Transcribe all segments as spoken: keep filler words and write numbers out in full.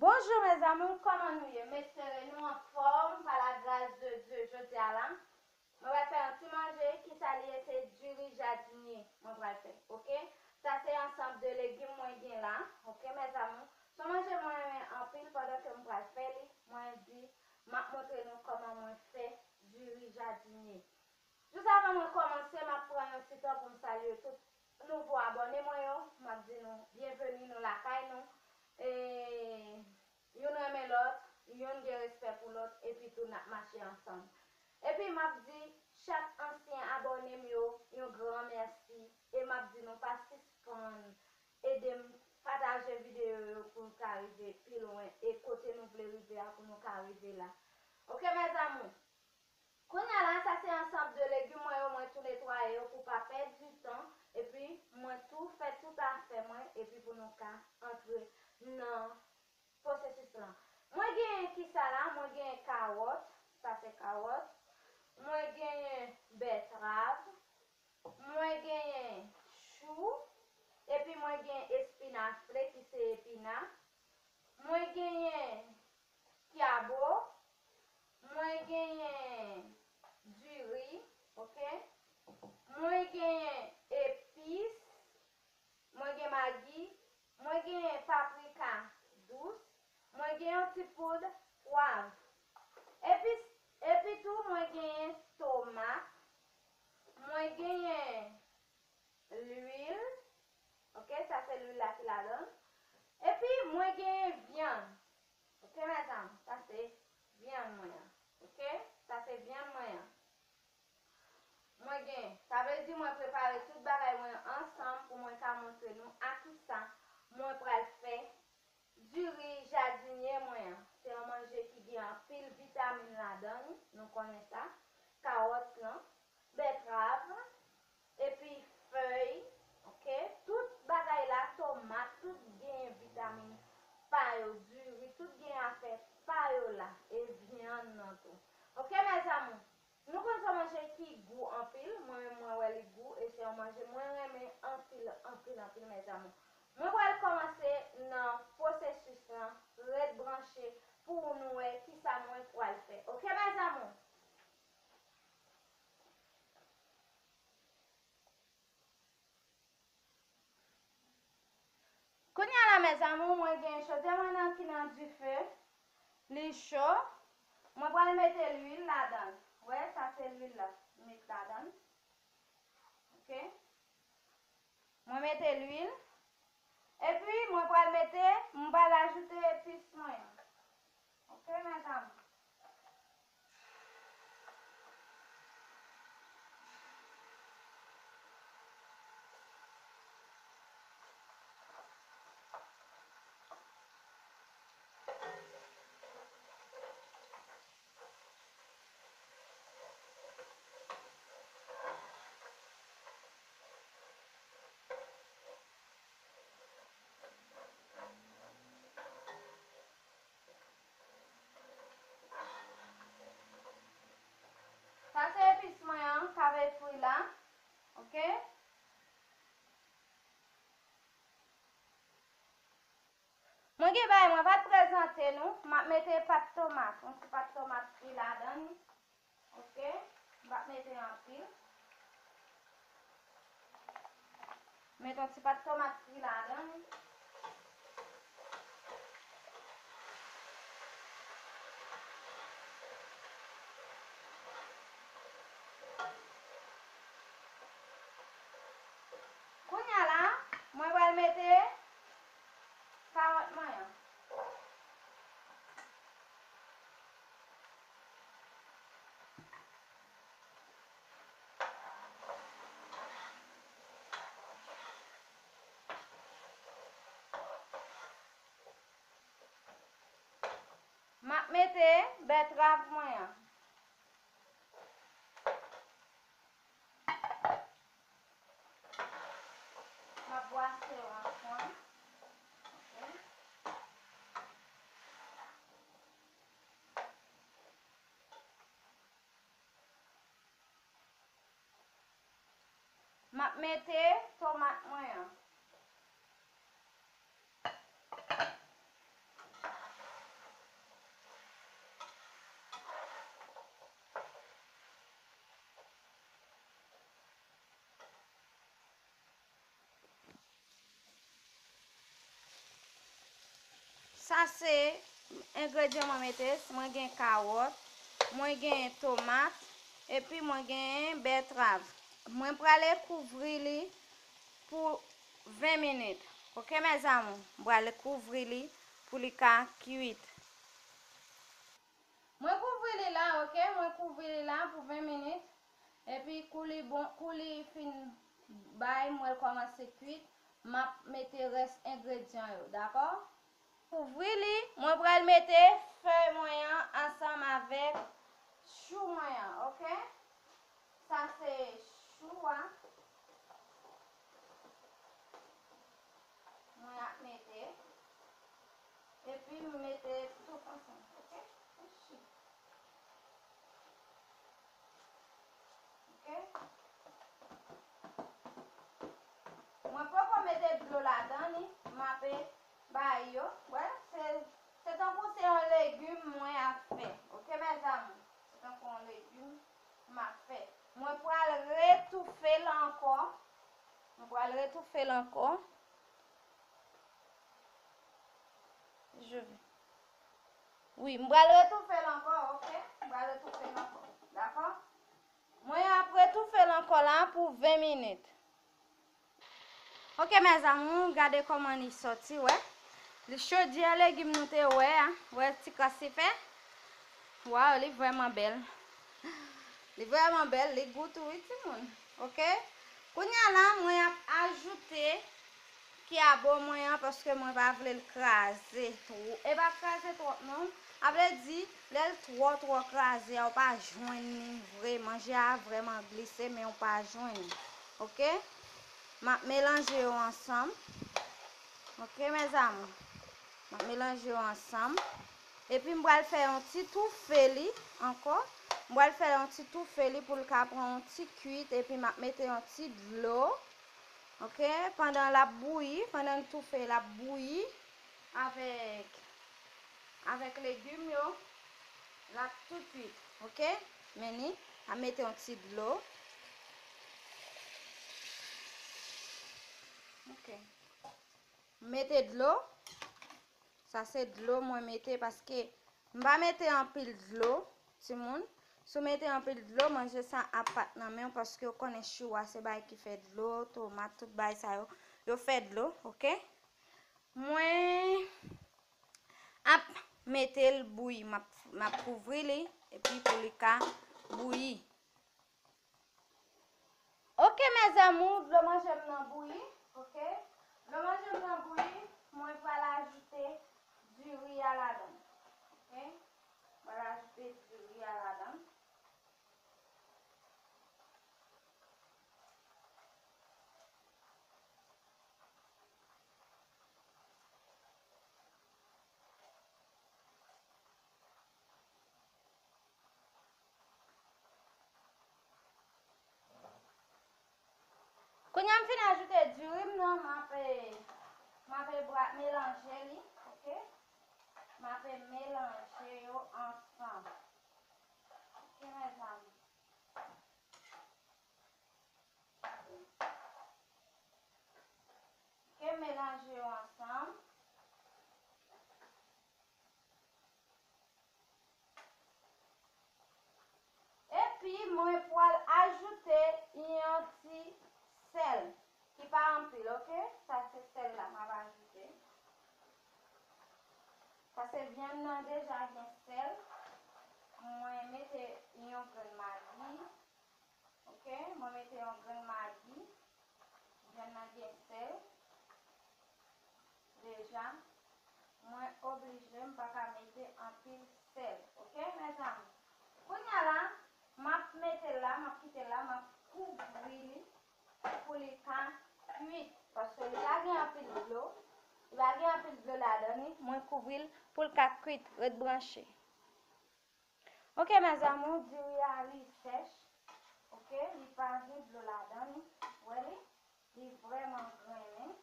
Bonjou mes amours, kòman nou ye? M espere nou anfòm pa la gras de Dye. Jodi a la, mwen pral fè yon ti manje, kisa li ye? Se diri jadinye mwen pral fè, oke? Sa se ansanm de legim mwen gen la, oke mes amours? Se yon manje mwen renmen anpil, pandan ke m pral fè li, mwen di m ap montre nou kòman mwen fè diri jadinye. Jis avan mwen kòmanse, m ap pran yon ti tan pou m salye tout nouvo abòne mwen yo. M ap di nou byenveni, nou lakay nou. E, youn renmen lòt, youn gen respè pou lòt, epi tou n ap mache ansanm. Epi m ap di chak ansyen abòne m yo yon gran mèsi, e m ap di nou pa sispann ede m pataje videyo yo pou n ka rive pi lwen, e kote nou vle rive a pou nou ka rive la. Oke mes amours? Kounye a la, sa se ansanm de legim mwen yo, mwen tou netwaye yo pou pa pèdi tan, epi mwen tou fè tout afè mwen, epi pou nou ka antre nan pwosesis lan. Mwen genyen kisa la? Mwen genyen kawòt, sa se kawòt. Mwen genyen bètrav. Mwen genyen chou. Epi mwen genyen espinafle ki se epina. Mwen genyen kyabo. Mwen genyen diri, oke? Mwen genyen epis. Mwen gen magi, mwen gen paprika dous, mwen gen yon ti poud pwav. Epi, epi tou, mwen genyen tomat, mwen genyen lwil, oke, sa se lwil la ki ladan l. Epi, mwen genyen vyann, oke, mes amours, sa se vyann mwen an, oke, sa se vyann mwen an. Mwen gen, sa vle di mwen prepare tout bagay mwen ansanm pou mwen ka montre nou a kisa mwen pral fè diri jadinye mwen an. Se yon manje ki gen anpil vitamin ladan li, nou konnen sa. Kawòt lan, bètrav, epi fèy, oke? Tout bagay la, tomat, tout gen vitamin pa yo, diri, tout gen afè pa yo la, e vyann nan tou. Oke, mes amours? Nou konn se yon manje ki gou anpil, mwen menm mwen wè li gou, e se yon manje mwen renmen anpil, anpil, anpil, mes amours. Mwen pral kòmanse nan pwosesis lan, ret branche pou nou wè kisa mwen pral fè. Oke, mes amours? Kounye a la, mes amours, mwen gen chodyè mwen nan ki nan dife. Li cho. Mwen pral mete lwil ladan l. Wè, sa se lwil la. M met ladan l. Oke. Mwen mete lwil. Epi, mwen pral mete, mwen pral ajoute epis mwen. Oke, mes amours. Sa se epis mwen an k ap fri la. Oke? Mwen gen bagay mwen pa t prezante nou. M ap mete pat tomat. Yon ti pat tomat fri ladan li. Oke, m p ap mete anpil. Met yon ti pat tomat fri ladan. Kounye a la, mwen pral mete kawòt mwen an. M ap mete bètrav mwen an. M ap bwase yo ansanm. Oke. M ap mete tomat mwen an. Sa se engredyan mwen mete, mwen gen kawòt, mwen gen tomat, epi mwen gen bètrav. Mwen prale kouvri li pou ven minit. Oke, mes amours, mwen prale kouvri li pou li ka kwit. Mwen kouvri li la, oke, mwen kouvri li la pou ven minit. Epi kou li bon, kou li fin bay, mwen kòmanse kwit, m ap mete rès engredyan yo, dakò? Kouvri li, mwen pral mete fèy mwen an ansanm avèk chou mwen an, oke? Sa se chou a. Mwen ap mete. Epi m mete tout ansanm, oke? Ochi. Oke? Mwen poko mete dlo ladan li, m ape bay yo. Wè, se, se tankou se yon legim mwen ap fè. Oke, mes amours? Se tankou yon legim m ap fè. Mwen pral retoufe l ankò. Mwen pral retoufe l ankò. Je vais. Wi, m pral retoufe l ankò, oke? M pral retoufe l ankò. Dakò? Mwen ap retoufe l ankò la pou ven minit. Oke, mes amours, gade kòman li sòti, wè. Li chodyè legim nou te wè a, wè ti kras li fè. Waw, li vrèman bèl. Li vrèman bèl, li gou tou, wi, timoun. Oke? Kounye a la, mwen ap ajoute kyabo mwen an, paske mwen pa vle l kraze twò. E pa kraze twòp non. A vle di, lè l twò, twò kraze a, ou pa jwenn li vre. Manje a vrèman glise, men ou pa jwenn li. Oke? M ap melanje yo ansanm. Oke, mes amours? M ap melanje yo ansanm. Epi m pral fè yon ti toufe li ankò. M pral fè yon ti toufe li pou l ka pran yon ti kwit. Epi m ap mete yon ti dlo. Oke, pandan l ap bouyi, pandan n toufe l ap bouyi avèk, avèk legim yo, l ap tou kwit, oke? Men ni, a mete yon ti dlo. Oke. M mete dlo. Sa se dlo mwen mete paske m pa mete anpil dlo, timoun. Si w mete anpil dlo, manje sa ap pat nan men w paske w konnen chou a se bagay ki fè dlo, tomat, tout bagay sa yo, yo fè dlo, oke? Mwen ap mete l bouyi, m ap, m ap kouvri li epi pou li ka bouyi. Oke, mes amours, dlo manje m nan bouyi, oke? Dlo manje m nan bouyi, mwen pral ajoute diri a ladan, oke? Mwen pral ajoute diri a ladan. Kounye a m fin ajoute diri m nan, m ape, m ape bra-, melanje li, oke? M ape melanje yo ansanm. Oke, mes amours. Oke, melanje yo ansanm. Epi mwen pral ajoute yon ti sèl ki pa anpil, oke? Sa se sèl la m ap ajoute. Paske vyann nan deja gen sèl. Mwen mete yon grenn magi. Oke, mwen mete yon grenn magi. Vyann nan gen sèl. Deja, mwen oblije, m pa ka mete anpil sèl. Oke, mes amours? Kounye a la, m ap mete l la, m ap kite l la, m ap kouvri li pou li ka kwit. Paske li pa gen anpil dlo. Li pa gen anpil dlo ladan li. Mwen kouvri l pou l ka kwit. Ret branche. Oke, mes amours, diri a li sèch. Oke, li pa gen dlo ladan li. Wè li? Li vrèman grennen.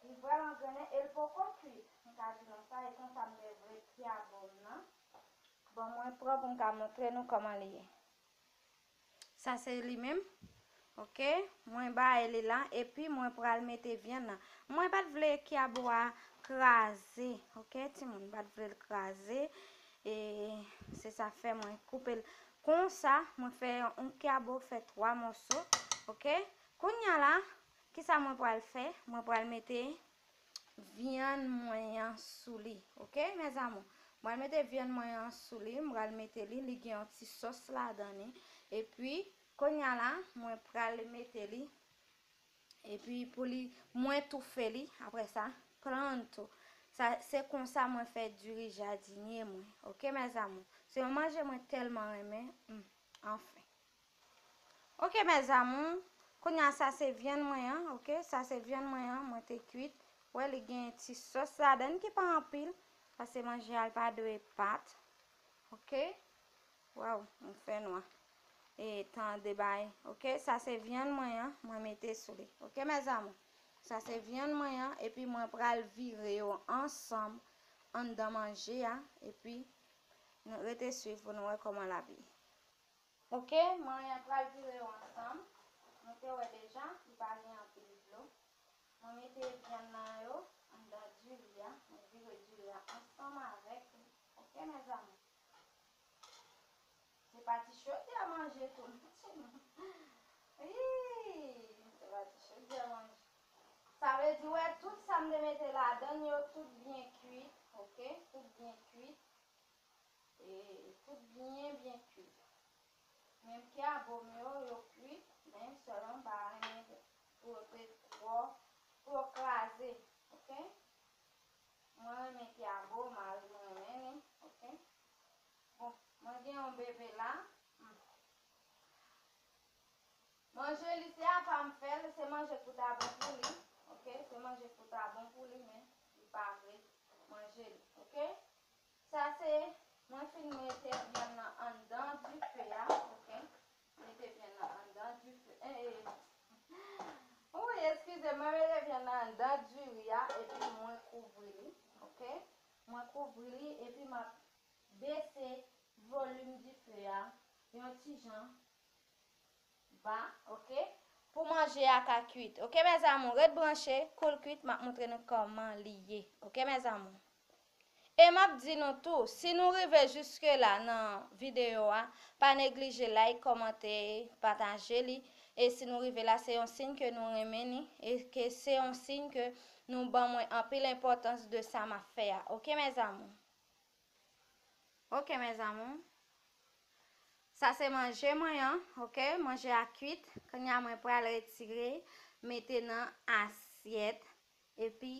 Li vrèman grennen e l poko kwit. M ka di nou sa, e konsa m te vle kyabo m nan. Bon, mwen pran pou m ka montre nou kòman li ye. Sa se li menm. Oke, mwen bay li la, epi mwen pral mete vyann nan. Mwen pa t vle kyabo a kraze, oke, timoun, m pa t vle l kraze. E se sa fè mwen koupe l konsa, mwen fè yon kyabo, fè twa mòso, oke. Kounye a la, kisa mwen pral fè? Mwen pral mete vyann mwen an sou li, oke, mes amours. Mwen pral mete vyann mwen an sou li, mwen pral mete li, li gen yon ti sòs ladan li. Epi, kounye a la, mwen pral mete li. Epi pou li, mwen toufe li, apre sa, pronto. Sa, se konsa mwen fè diri jadinye mwen. Oke, mes amours. Se yon manje mwen tèlman renmen. Hmm, anfen. Oke, mes amours. Kounye a, sa se vyann mwen an, oke? Sa se vyann mwen an, mwen te kwit. Wè, li gen ti sòs ladan l ki pa anpil. Paske manje a, l pa dwe pat. Oke? Waw, m fè nwa. E tande bay. Oke, sa se vyann mwen an, mwen mete sou li. Oke, mes amours. Sa se vyann mwen an, epi mwen pral vire yo ansanm anndan manje a, epi nou rete swiv pou nou wè kòman l ap ye. Oke, mwen pral vire yo ansanm. Nou te wè deja, li pa gen anpil dlo. Mwen mete vyann nan yo anndan diri a. Mwen vire diri a ansanm avèk li. Oke, mes amours. Se pa ti chodye a manje tou, non, timoun. Ii, se pa ti chodye a manje. Sa vle di, wè, tout sa m te mete ladan l yo, tout byen kwit, oke? Tout byen kwit. E tout byen, byen kwit. Menm kyabo m yo, yo kwit, men sèlman m pa renmen pou yo te twò, pou yo kraze, oke? Mwen renmen kyabo, mari m renmen li, oke? Bon, mwen gen yon bebe la. Hmm. Manje li, se apa m fè l, se manje kout a bon pou li, oke? Se manje kout a bon pou li, men li pa vle manje li, oke? Sa se, mwen fin mete vyann nan anndan dife a, oke? Mete vyann nan anndan dife. Eh, eh. Wi, eskize, mwen mete vyann nan anndan diri a, epi mwen kouvri li, oke? Mwen kouvri li, epi m ap bese volim dife a yon ti jan ba, oke? Pou manje a ka kwit. Oke, mes amours, ret branche, kou l kwit, m ap montre nou kòman li ye. Oke, mes amours? E m ap di nou tou, si nou rive jiske la nan videyo a, pa neglije like, kòmante, pataje li. E si nou rive la, se yon siy ke nou renmen li, e ke se yon siy ke nou ban mwen anpil enpòtans de sa m ap fè a. Oke, mes amours? Oke, mes amours. Sa se manje mwen an, oke? Manje a kwit. Kounye a mwen pral retire, mete nan asyèt, epi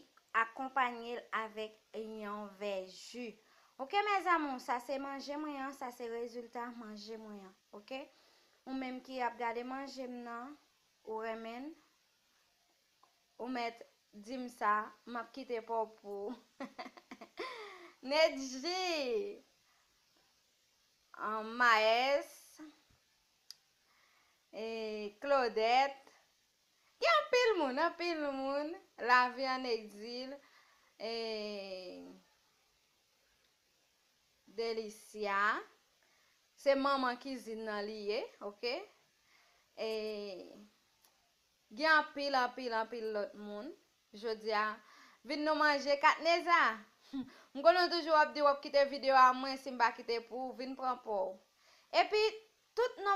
akonpanye l avèk yon vè ji. Oke, mes amours, sa se manje mwen an, sa se rezilta manje mwen an, oke? Ou menm ki ap gade manje m nan, ou renmen l, ou mèt di m sa, m ap kite pa w pou ou. Nedji, an, Maes, e, Claudette. Gen anpil moun, anpil moun. Lavi an egzil, e, Delicia. Se manman kizin nan li ye, oke? E, gen anpil, anpil, anpil lòt moun. Jodi a, vin nou manje Katneza. M konnen w toujou w ap di w ap kite videyo a mwen, si m pa kite pou ou, vin pran pa w. Epi, tout non